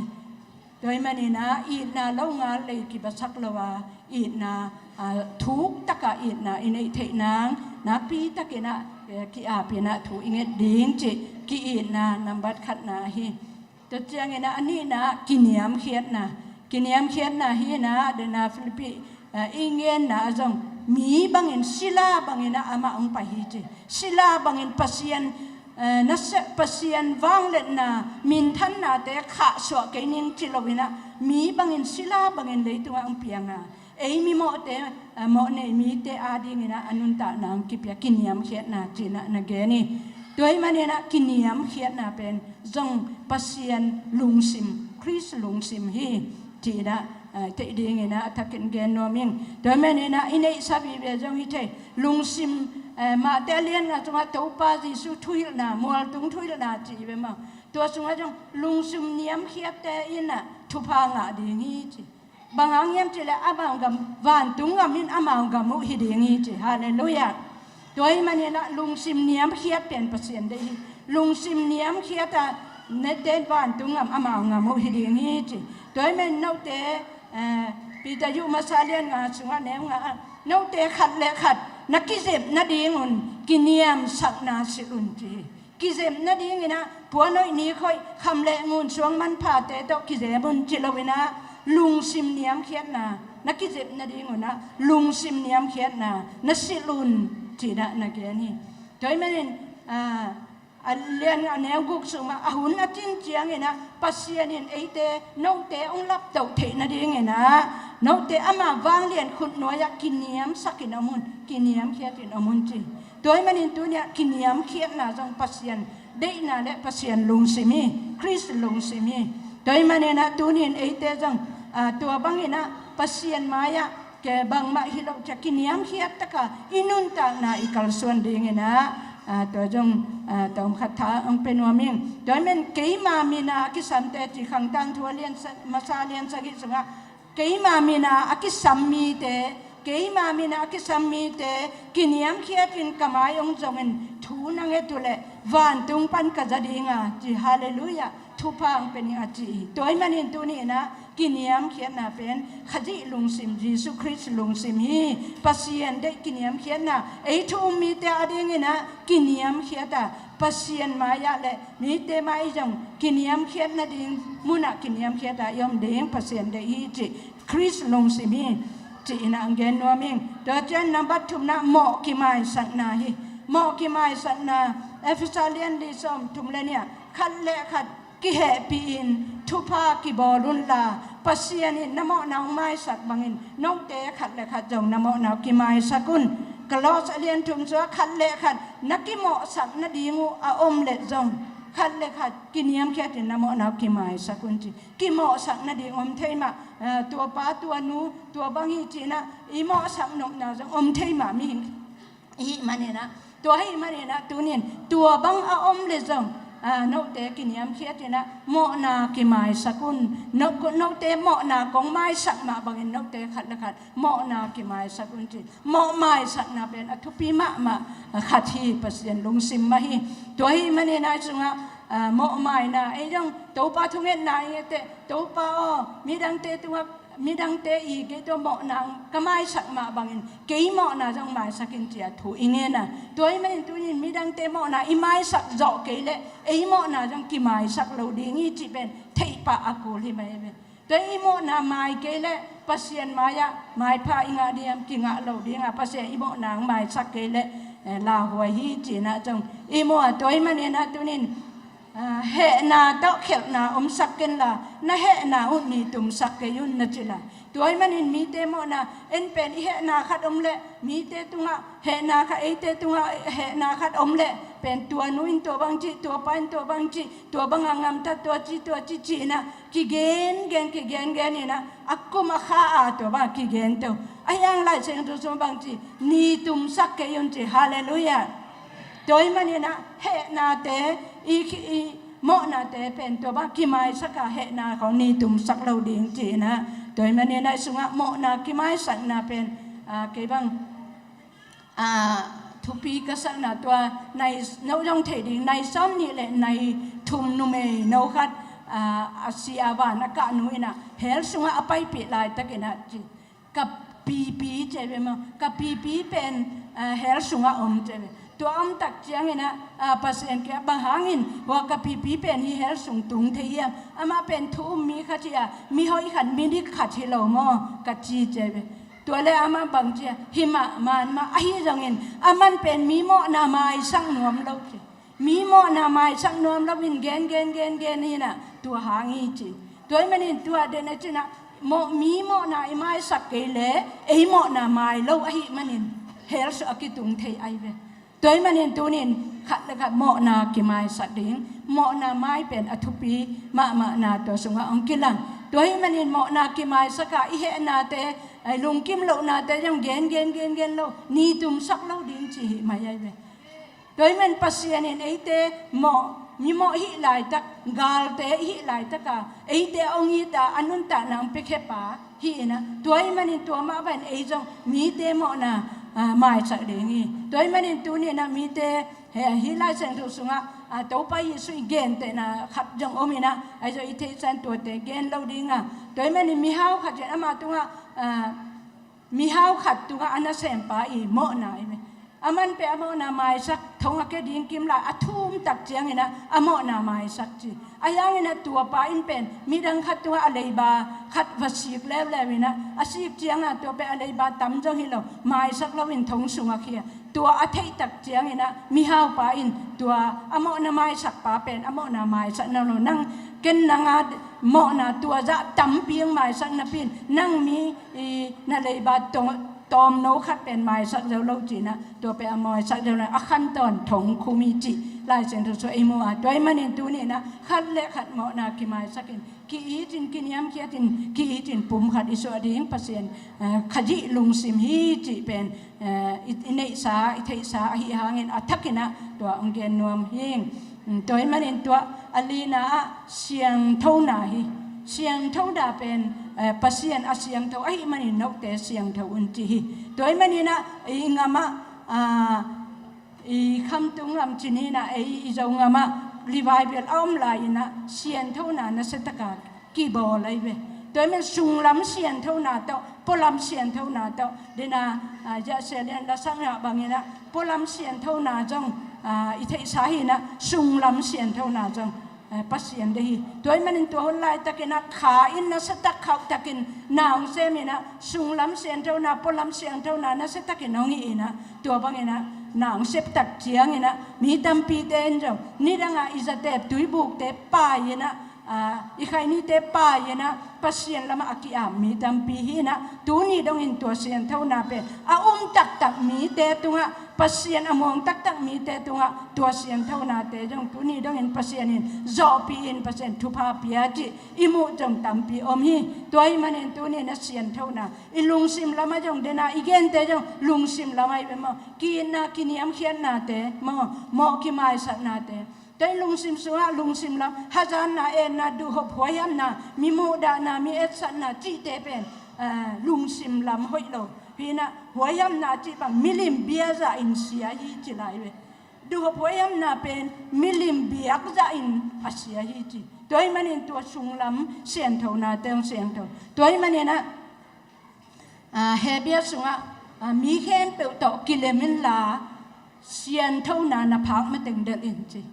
Tua hi maninah itna lo ngal lei kibasak lo a, itna, a, thuk taka itna i neih theih nang nakpi takinah, eh, ki-apinah thu i nget ding cih ki-itna nambat khatna hi. Tua cianginah a nihna kiniamkhiatna, kiniamkhiatna hinah dena Philippi, eh, i ngenna a zong mi bangin sila banginah amah hong pai hi ci. Sila bangin Pasian, eh, nasia Pasian vangliatna minthannate khahsuah kei ning ci loinah mi bangin sila bangin leitungah hong pianga ei mimawhte, a, mawhnei mite adinginah a nuntakna hong kipia kiniamkhiatna cinah na gen hi. Tua hi maninah kiniamkhiatna pen zong Pasian lungsim, Khrist lungsim hi cinah, a, theih dinginah a thakin gen nuam ing. Tua hi maninah i neihsa vive zong hi thei lungsim, eh, Mate a lian nga sungah Topa Jesu thuhilhna, mualtung thuhilhna ci ve maw. Tua sungah zong lungsim niamkhiatte inah thupha ngah ding hi ci. Bang hang hiam cihleh amau gam, vantung gam in amau gam uh hi ding hi ci. Halleluiah. Tua hi maninah lungsim niamkhiat pen Pasian deih hi. Lungsim niamkhiat a nete vantung gam amau gam uh hi ding hi ci. Tua hi manin note, eh, Peter yuh masa lian nga sungah neu nga ah, note khat le khat na kizep nadingun kiniamsakna silh un ci hi. Kizep nadinginah puan hoih nik hoih, kham le ngun suang manphate tawh kizep un ci loinah lungsim niamkhiatna na kizep nadingunah lungsim niamkhiatna na silh un cinah na gen hi. Tua hi manin, a, a lian a neu guk sungah a hun a cin cianginah Pasian in eite note hong laptoh theih nadinginah note ama vanglian khutnuai-ah kiniamsakin om un, kiniamkhiatin om un ci. Tua hi manin tuniah kiniamkhiatna zong Pasian deihna le Pasian lungsim hi, Khrist lungsim hi. Tua hi maninah tunin eite zong, a, tua banginah Pasian mai-ah ke bangmah hi loh ciah kiniamkhiat taka i nuntakna i kalsuan dinginah, a, tua zong, a, tawmkhat tha hong pia nuam ing. Tua hi manin keima mina a kisamte ci Khangtang thu a lian sa, masa lian sagih sungah keima mina a kisam mite, keima mina a kisam mite kiniamkhiatin ka mai hong zongin thu na nget uhleh vantung pan ka za dinga ci. Halleluiah. Thupha hong pia ning a ci hi. Tua hi manin tuninah kiniamkhiatna pen Khazih lungsim, Jesu Khrist lungsim hi. Pasian deih kiniamkhiatna, ei thu um mite adinginah kiniamkhiata Pasian mai-ah le mite mai zong kiniamkhiat nading munah kiniamkhiata i om ding Pasian deih hi cih Khrist lungsim hi cihinah ang gen nuam ing. Tua cian nambat thumna mawh kimaisakna hi. Mawh kimaisakna Efesa lian li sawm thum le nih ah khat le khat kihehpihin thupha kibawl unla Pasian in na mawhna hong maisak bangin note khat le khat zong na mawhna uh kimaisak un. Kolosa lian thum sungah khat le khat na kimawhsak nading uh a om leh zong khat le khat kiniamkhiatin na mawhna uh kimaisak un ci. Kimawhsak nading om thei mah, eh, tua pa tua nu tua bang hi cinah i mawhsak nopna zong om thei mah mihing. Hih maninah, tua hih maninah tunin tua bang a om le zong Aa, note kiniamkhiat inah mawhna kimaisak un. No, note mawhna kong maisak mah bangin note khat le khat mawhna kimaisak un ci. Mawh maisakna pen a thupi mahmah khat hi, Pasian lungsim mah hi. Tua hi manin ei sungah, aa, mawh maina, ei zong Topa thungetna i ngeteh, Topa aw, midangte tungah midangte i kei tua mawhna ka maisak mah bangin kei mawhna zong maisak in ci-a thu i ngen a. Tua hi manin tunin midangte mawhna i maisak zawh kei leh ei mawhna zong kimaisak lo ding hi cih pen theih pah a kul hi mai ve. Tua i mawhna mai kei leh Pasian mai-ah maipha i ngah diam, kingah lo ding a, Pasian i mawhna maisak kei leh, eh, lauhuai hi ci-in ah zong i mu a. Tua hi manin ah tunin, aa, hehna tawh khelhna omsak kenla, na hehna uh nitumsak kei un na ci lai. Tua hi manin mite mawhna, en pen i hehna khat om leh mite tungah hehna khat, eite tungah hehna khat om leh pen tua nu in tua bang ci, tua pa in tua bang ci, tua banga ngamta tua ci, tua ci ci-in ah kigen gen, kigen gen in ah a kum a kha a tua banga kigen to. Ahi hang Lai Siangtho sung bang ci, nitumsak kei un ci. Halleluiah. Tua hi manin ah hehnate, i, i mawhnate pen tua bang kimaisak a, hehna khawng nitumsak lo ding ci-in ah. Tua hi manin ah i sungah mawhna kimaisakna pen, aa, kei bang, aa, thupi ka sakna tua nai, no zong thei ding, nai sawm nih le nai thum numei no khat, aa, a si a van a kah nu in ah hell sungah a paipih laitakin ah ci, ka pipi ci ve maw, ka pipi pen, aa, hell sungah om ci ve. Tua om tak ciangin ah, aa, Pasian kiang bang hangin hua ka pipi pen hih hell sung tung thei hiam? Amah pen thu um mi khat hi a, mi hoih khat, mi dik khat hi lo maw ka ci ci ve. Tua leh amah bang ci a, hi mah, man mah, ahi zongin aman pen mi mawhna maisak nuam lo ci. Mi mawhna maisak nuam loin gen, gen, gen, gen in ah tua hang hi ci. Tua hi manin tua den a ci-in ah mawh, mi mawhna i maisak kei leh ei mawhna mai lo ahih manin hell sungah kitung thei ahi ve. Tua hi manin tunin khat le khat mawhna kimaisak ding, mawhna mai pen a thupi mahmahna tua sungah hong kilang. Tua hi manin mawhna kimaisak a, i hehnate, aa, lungkim lohnate zong gen, gen, gen, gen lo, nitumsak lo ding ci hi mai ahi ve. Tua hi manin Pasian in eite mawh, mi mawh hih laitak, galte hih laitak a, eite hong it a, a nuntakna hong piakhia pa hi in ah. Tua hi manin tua mah bangin ei zong mite mawhna, aa, maisak ding hi. Tua hi manin tunin ah mite, he, hih Lai Siangtho sungah, aa, Topa Jesuh i gentehna khat zong om in ah, ahi zong i theihsa in tuate gen lo ding a. Tua hi manin mihau khat in amah tungah, aa, mihau khat tungah a nasempa i mawhna hi ve. Aman pen a mawhna maisak, thong a kia ding kim lai, a thum tak ciangin ah a mawhna maisak ci. Ahi hangin ah tua pa in pen midang khat tungah a leiba khat va sik leuleu in ah, a sik ciangah tua pen a leiba tam zong hi lo, maisak loin thong sungah khia. Tua a theih tak ciangin ah mihau pa in tua a mawhna maisak pa pen a mawhna maisak nawn lo, nang, ken nang a mawhna tua zah tampi hong maisak napi in nang mi, i, na leiba tawm, tawmno khat pen maisak zo lo ci-in ah, tua pen a maisak zo lo, a khan tawn thong khum hi cih Lai Siangtho sungah i mu a. Tua hi manin tunin ah khat le khat mawhna kimaisak in, ki-it in, kiniamkhiat in, ki-it in pumkhat i suah ding Pasian, aa, Khazih lungsim hi cih pen, aa, i, i neihsa, i theihsa ahih hangin a thakin ah tua hong gen nuam hi. Tua hi manin tua a lina ah siangthona hi. Siangthona pen, aa, Pasian a siangtho ahih manin note siangtho un ci hi. Tua hi manin ah i ngam ah, aa, i Khamtung ngam ci ni in ah, ei i Zo ngam ah revival a om lai in ah sianthona nasia taka kibawl ahi ve. Tua hi manin sunglam sianthona tawh, pualam sianthona tawh, den a, aa, Sia Lian la sakna bangin ah pualam sianthona zong, aa, i theihsa hi in ah sunglam sianthona zong, aa, Pasian deih hi. Tua hi manin tua hun laitakin ah kha in nasia tak, khauh takin na hong sem in ah sunglam sianthona, pualam sianthona nasia takin hong hih in ah, tua bangin ah na hong sep tak ciangin ah mi tampite in zong nidang a i zatep tuibukte pai in ah, aa, i khainite pai in ah Pasian lamah a ki-ap mi tampi hi in ah, tuni dongin tua sianthona pen a um taktak mite tungah, Pasian a muang taktak mite tungah tua sianthonate zong tuni dongin Pasian in zawhpih in, Pasian thupha pia cih i muh zong tampi om hi. Tua hi manin tunin ah sianthona i lungsim lamah zong, den a i gente zong lungsim lamah hi ve maw, ki-itna, kiniamkhiatnate maw, mawh kimaisaknate, Tua in lungsim sungah lungsim lam, hazatna, etna, duhhop, huaihamna, mi muhdahna, mi etsatna cihte pen, eh, lungsim lam hoih lo. Hi inah huaihamna cih bang milim bia zahin sia hi ci lai ve. Duhhop huaihamna pen milim biak zahin a sia hi ci. Tua ahih manin tua sunglam sianthona teng siangtho. Tua ahih maninah, ah, Hebru sungah, ah, mi khempeuh tawh kilem inla sianthona na phak mateng delh in ci.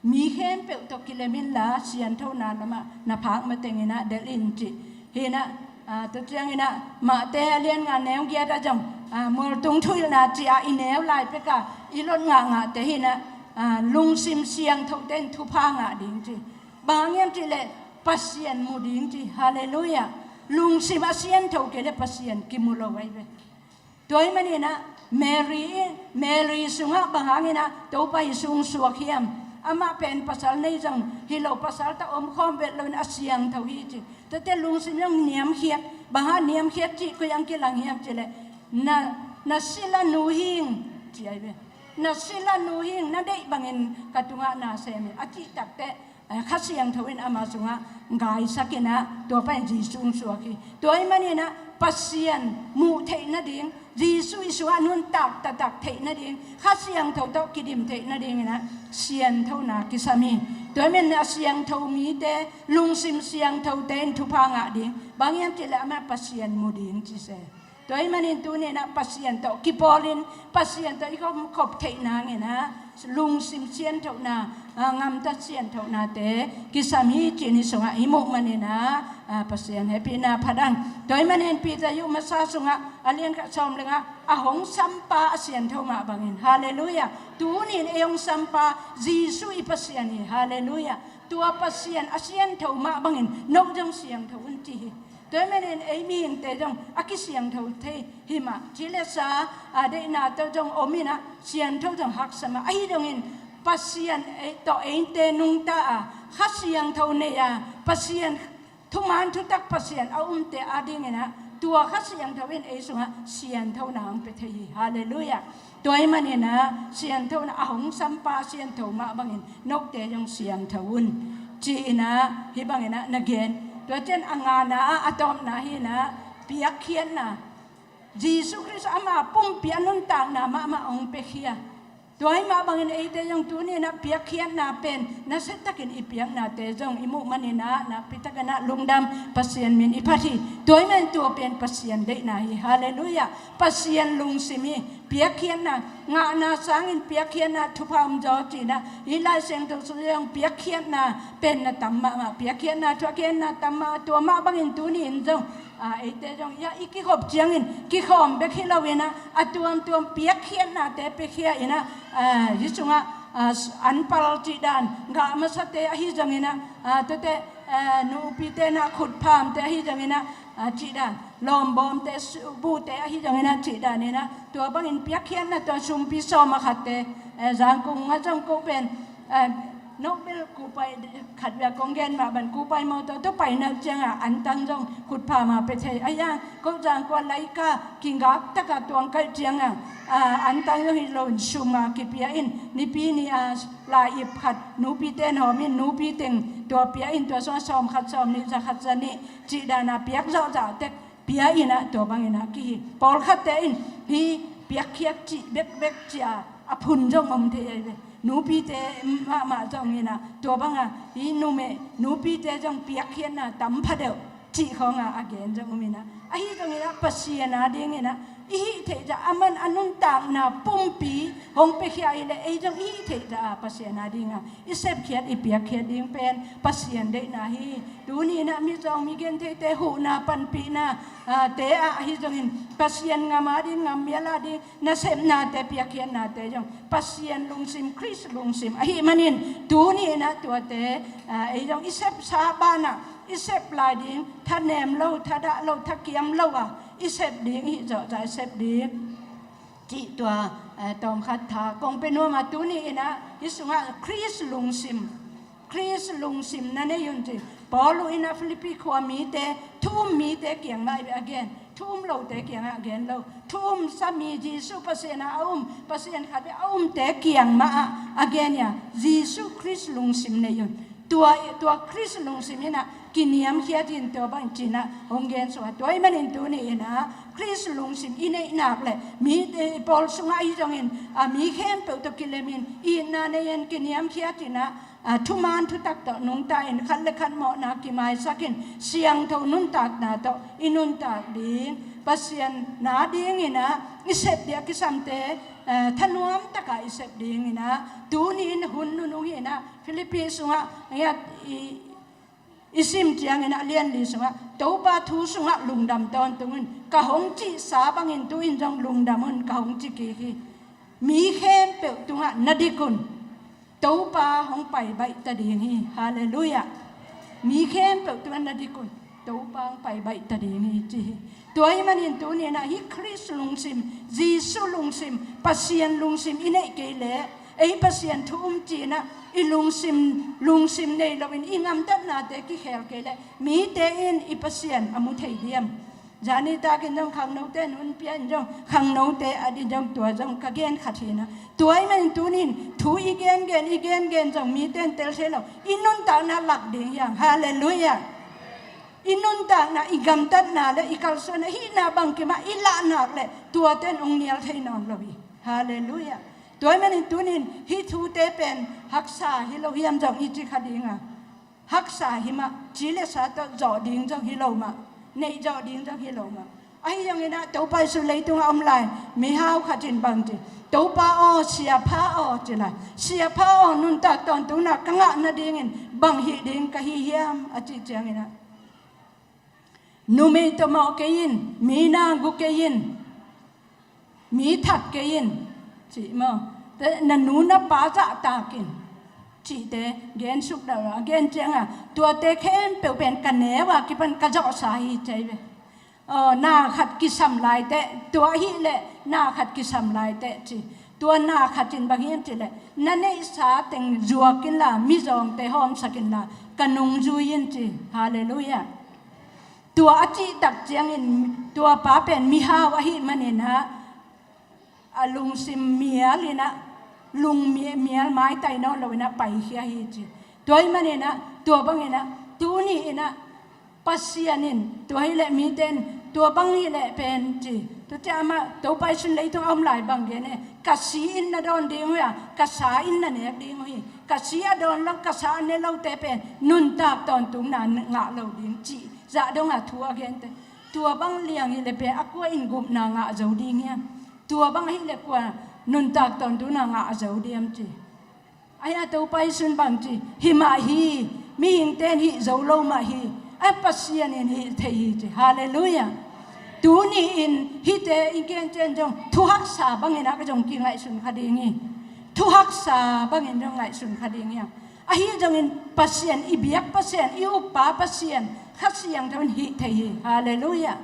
Mi khempeuh tawh kilem inla sianthona lamah na phak mateng inah delh in ci. Hi inah, ah, tua cianginah Mate a lian nga neu giat ah zong, ah, mualtung thuhilhna ci-a i neu lai peka i lot ngahngahte hi inah, ah, lungsim siangthote in thupha ngah ding ci. Bang hang hiam cihleh Pasian mu ding ci. Halleluiah. Lungsim a siantho kei le Pasian kimu lo ahi ve. Tua ahih maninah Mary in, Mary sungah bang hanginah Topa Jesu hong suak hiam? Amah pen pasal nei zong hi lo, pasal tawh omkhawm vet loin a siangtho hi ci. Tuate lungsim zong niamkhiat, bang hang niamkhiat cih koi hang kilang hiam cihleh, na, na sila nu hing ci ahi ve. Na sila nu hing, na deih bangin ka tungah na sem in a cih takteh, eh, Kha Siangtho in ama sungah gaisak inah tua pa in Jesu hong suak hi. Tua ahih maninah Pasian muh theih nading, Jesu i sungah nuntak taktak theih nading, Kha Siangtho tawh kidim theih nadinginah sianthona kisam hi. Tua ahih maninah siangtho mite, lungsim siangthote in thupha ngah ding. Bang hiam cihleh amah Pasian mu ding ci se. Tua ahih manin tuni inah Pasian tawh kipawlin, Pasian tawh i khop, khop theih nanginah lungsim sianthona, ah, ngamtat sianthonate kisam hi ci-in i sungah i muh maninah, ah, Pasian hehpihna phat ang. Tua ahih manin Peter yu masa sungah a lian khat sawm le nga, a hong sampa a siantho mah bangin. Halleluiah. Tuni in ei hong sampa Jesu i Pasian hi. Halleluiah. Tua Pasian a siantho mah bangin no zong siangtho un ci hi. Tua ahih manin ei mihingte zong a kisiangtho thei hi mah. Ci le sa, a, deihna tawh zong om inah siantho zong haksa mah. Ahi zongin Pasian ei tawh eite nungta a, Kha Siangtho nei a, Pasian thuman thutak Pasian a umte adinginah tua Kha Siangtho in ei sungah sianthona hong pia thei hi. Halleluiah. Tua ahih maninah sianthona a hong sampa siantho mah bangin note zong siangtho un ci-inah hih banginah na gen. Tua ciang a ngana ah a tawpna hi inah piakkhiatna. Jesu Khrist ama pumpi a nuntakna mahmah hong piakhia. Tua ahih mah bangin eite zong tuni inah piakkhiatna pen nasiatakin i piaknate zong i muh maninah nakpitakinah lungdam, Pasian min i phat hi. Tua ahih manin tua pen Pasian deihna hi. Halleluiah. Pasian lungsim hi. Piakkhiatna, ngahna sangin piakkhiatna thupha om zaw cinah hih Lai Siangtho sung zong piakkhiatna pen na tam mahmah, piakkhiatna thuakkhiatna tam mah, tua mah bangin tuni in zong, a, eite zong, ya, i kikhop ciangin kikhawm bek hi loinah a tuamtuam piakkhiatnate piakhia inah, a, hih sungah, a, anpal cihdan, gah masate ahi zonginah, a, tuate, a, nupite inah khutphamte ahi zonginah, a, cihdan, lawmbawmte, su-, buhte ahi zonginah cihdan inah, tua bangin piakkhiatna tua sumpi sawm a khatte, a, Zangkong ah zong ko pen, a, Nobel kupai khat via kong gen mah ban kupai mawtaw tua paina ciangah antang zong khutpham a pia thei. Ahi zong ko Zangkong ah laika kingak taka tuang kaih ciangah, a, antang zong hi loin sum a kipia in, nipi ni a lai ip khat nupite in hawm in, nupi teng tua pia in, tua sungah sawm khat, sawm nih, za khat, za nih cihdan a piak zawhzawh tek pia inah tua banginah kihi. Pawlkhatte in hih piakkhiat cih bekbek ci-a a phun zong om thei ahi ve. Nupite mahmah zonginah tua banga hih numei nupite zong piakkhiatna tam phadeuh cih khawnga a gen zong om inah. Ahi zonginah Pasian adinginah i hih theihzah a man a nuntakna pumpi hong piakhia hileh ei zong i hih theihzah a Pasian adinga i sepkhiat i piakkhiat ding pen Pasian deihna hi. Tuni inah mizawng migentheite huhna panpihna, a, te ah ahi zongin Pasian ngam ading, ngam mial ading nasepnate, piakkhiatnate zong Pasian lungsim, Khrist lungsim ahih manin tuni inah tuate, a, ei zong i sepsa banah i sep lai ding, thanem lo, thadah lo, thakiam lo a i sep ding, i hih zawhzah i sep ding cih tua, eh, tawmkhat tha kong pia nuam a, tuni inah hih sungah Khrist lungsim, Khrist lungsim na nei un ci. Paul in a Philippi khua mite, thu um mite kiang mah a gen, thu um lote kiangah a gen lo. Thu um sa mi, Jesuh Pasian a um, Pasian khat bek a umte kiang mah ah a gen hi a, Jesuh Khrist lungsim nei un. Tua, tua Khrist lungsim in a kiniamkhiat in tua bang ci-in a hong gen suk a. Tua ahih manin tuni in a Khrist lungsim i neih nak leh mi, eh, Paul sungah ahi zongin, a, mi khempeuh tawh kilemin, itna nei-in kiniamkhiat in a, a, thuman thutak tawh nungta in, khat le khat mawhna kimaisak in, siangtho nuntakna tawh i nuntak ding, Pasian na dingin a i sep ding a kisamte, eh, thanuam takin i sep dingin a, tuni in hun nunung hi in a, Philippi sungah, ngiat i, i sim ciangin a lianli sungah, Topa thu sungah lungdam tawntung un, ka hong cihsa bangin tu-in zong lungdam un, ka hong ci kik hi. Mi khempeuh tungah na dik un, Topa hong pai baih ta ding hi. Halleluiah. Mi khempeuh tungah na dik un, Topa hong pai baih ta ding hi, ci hi. Tua ahih manin tuni in a hih Khrist lungsim, Jesuh lungsim, Pasian lungsim i neih kei leh, ei Pasian thu um ci-in a i lungsim, lungsim nei loin i gamtatnate kikhel kei leh, mite in i Pasian a mu thei diam? Zani takin zong khangnote in hun pia in zong, khangnote adingin zong tua zong ka gen khat hi in a. Tua ahih manin tuni in thu i gengen, i gengen zong mite in tel thei lo. I nuntakna lak ding hi hang. Halleluiah. I nuntakna, i gamtatna le i kalsuanna, hihna bangkim ah i lah nak leh tuate in hong nial thei nawn lo hi. Halleluiah. Tua ahih manin tuni in hih thute pen haksa hi lo hiam zong i ci kha ding a, haksa hi mah, ci le sa tawh zawh ding zong hi lo mah, neih zawh ding zong hi lo mah. Ahi zongin a Topa Jesuh leitungah a om lai mihau khat in bang ci, Topa aw, Siapha aw, ci lai. Siapha aw, nuntak tawntungna ka ngah nadingin bang hih ding ka hi hiam, a cih ciangin a, numei tawh mawh kei in, mi na gu kei in, mi that kei in, cih maw? Te, na nu na pa zahtak in, cihte gen suk dah uh a, a gen ciangin a, tuate khempeuh pen ka neu a kipan ka zawhsa hi, ci hi ve. Aw, na khat kisam lai teh, tua ahih leh na khat kisam lai teh, ci. Tua na khat in bang hiam cih leh, na neihsa teng zuak inla, mizawngte hawmsak inla, ka nungzui in, ci. Halleluiah. Tua a cih tak ciangin tua pa pen mihau ahih manin a, a lungsim mial in a, lung mi-, mial maitai nawn lo in a paikhia hi, ci. Tua ahih manin a, tua bangin a, tuni in a, Pasian in, tua hi leh mite in, tua bang hi leh pen, ci. Tua ciang amah, Topa Jesuh in leitung a om lai bang gen e, ka si in na dawn ding uh hi a, ka sa in na nek ding uh hi. Ka si a dawn lo, ka sa a ne lote pen nuntak tawntungna ngah lo ding, cih zah dong a thu a gente. Tua bang liang hi leh pen a kua in gupna ngah zo ding hiam? Tua bang ahih leh kua nuntak tawntungna ngah zo diam, ci. Ahi a, Topa Jesuh in bang ci, hih mah hi, mihingte in hih zo lo mah hi, a Pasian in hih thei hi, ci. Halleluiah. Tuni in hihte i gen ciang zong thu haksa bangin a ka zong kingaihsun kha ding hi. Thu haksa bangin zong ngaihsun kha ding hi hang. Ahi zongin Pasian, i biak Pasian, i uppa Pasian, Kha Siangtho in hih thei hi. Halleluiah.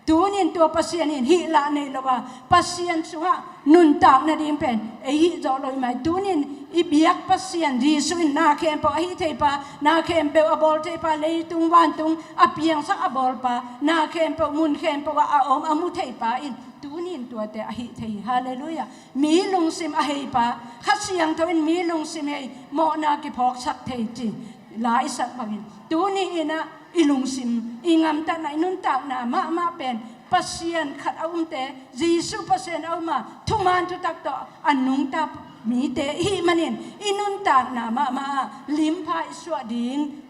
Tuni in tua Pasian in hih lah nei lo a, Pasian sungah nuntak nading pen ei hih zawh lo hi mai. Tuni in i biak Pasian Jesuh in na khempeuh a hih thei pa, na khempeuh a bawl thei pa, leitung vantung a piangsak a bawl pa, na khempeuh mun khempeuh ah a om a mu thei pa in tuni in tuate a hih thei hi. Halleluiah. Mi lungsim a hei pa, Kha Siangtho in mi lungsim hei, mawhna kiphawksak thei, ci. La i sak bangin tuni in a i lungsim, i gamtatna, i nuntakna mahmah pen Pasian khat a umte, Jesuh Pasian a um a, thuman thutak tawh a nungta mite i hih manin i nuntakna mahmah ah limpha i suah ding,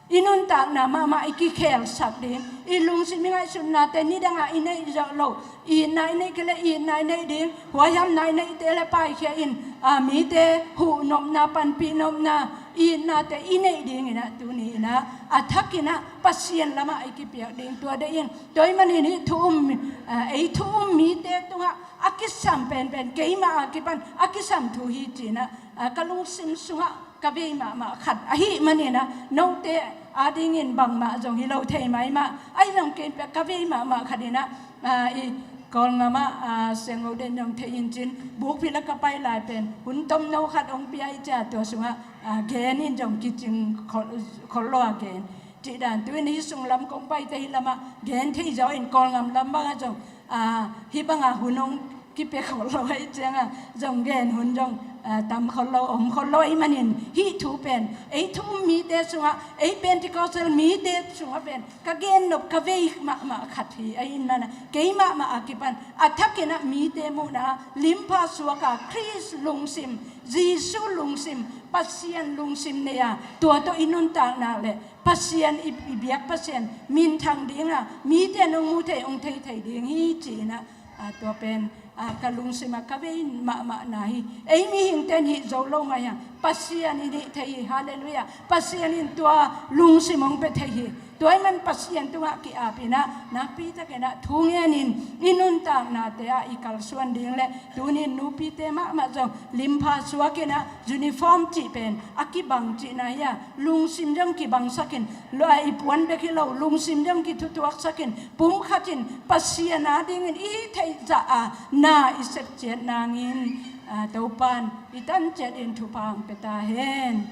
i nuntakna mahmah i kikhelsak ding, i lungsim i ngaihsutnate nidangah i neih zawh loh, itna i neih kei leh itna i neih ding, huaihamna i neihte le paikhia in, a, mite huhnopna, panpihnopna, itnate i neih dingin a, tuni in a, a thakin a Pasian lamah i kipiak ding tua deih in. Tua ahih manin hih thu um, a, ei thu um mite tungah a kisam penpen, keimah a kipan a kisam thu hi, ci-in a, a, ka lungsim sungah ka vei mahmah khat ahih manin a, note adingin bangmah zong hi lo thei maimah. Ahi zong kei pen ka vei mahmah khat in a, a, i Kawlgam ah, a, Siangtho Den zong thei in cin, bukpi la ka pai lai pen hun tomno khat hong pia i cia, tua sungah a, gen in zong kicing khol, khol lo a gen. Cih dan tu in hih sunglam kong paite hih lamah gen thei zaw in Kawlngam lam bangah zong, a, hih bangah hun hong kipia khol lo ahih ciangah zong gen hun zong, a, tam khol lo, om khol lo ahih manin hih thu pen ei thu um mite sungah, ei Pentecostal mite sungah pen ka gen nop ka vei mahmah khat hi. Ahih manin kei mahmah a kipan a thakin ah mite muhna, limpha suaka Khrist lungsim, Jesu lungsim, Pasian lungsim nei a, tua tawh i nuntakna le Pasian i, i biak Pasian minthang dinga mite in hong mu thei, hong thei thei ding hi ci-in ah, a, tua pen, a, ka lungsim ah ka vei mahmahna hi. Ei mihingte in hih zo lo mah hi hang, Pasian in hih thei hi. Halleluiah. Pasian in tua lungsim hong pia thei hi. Tua ahih man Pasian tungah ki-ap in ah, nakpi takin ah thu ngen in i nuntaknate ah i kalsuan ding le, tuni in nupite mahmah zong limpha suak in ah, uniform cih pen a kibang cihna hi a, lungsim zong kibangsak in, lo a i puan bek hi lo, lungsim zong kithutuaksak in, pumkhat in Pasian a dingin i theih zah a na i sep ciat nangin, a, Topa in i tan ciat in thupha hong pia ta hen.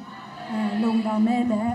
A, lungdam e le.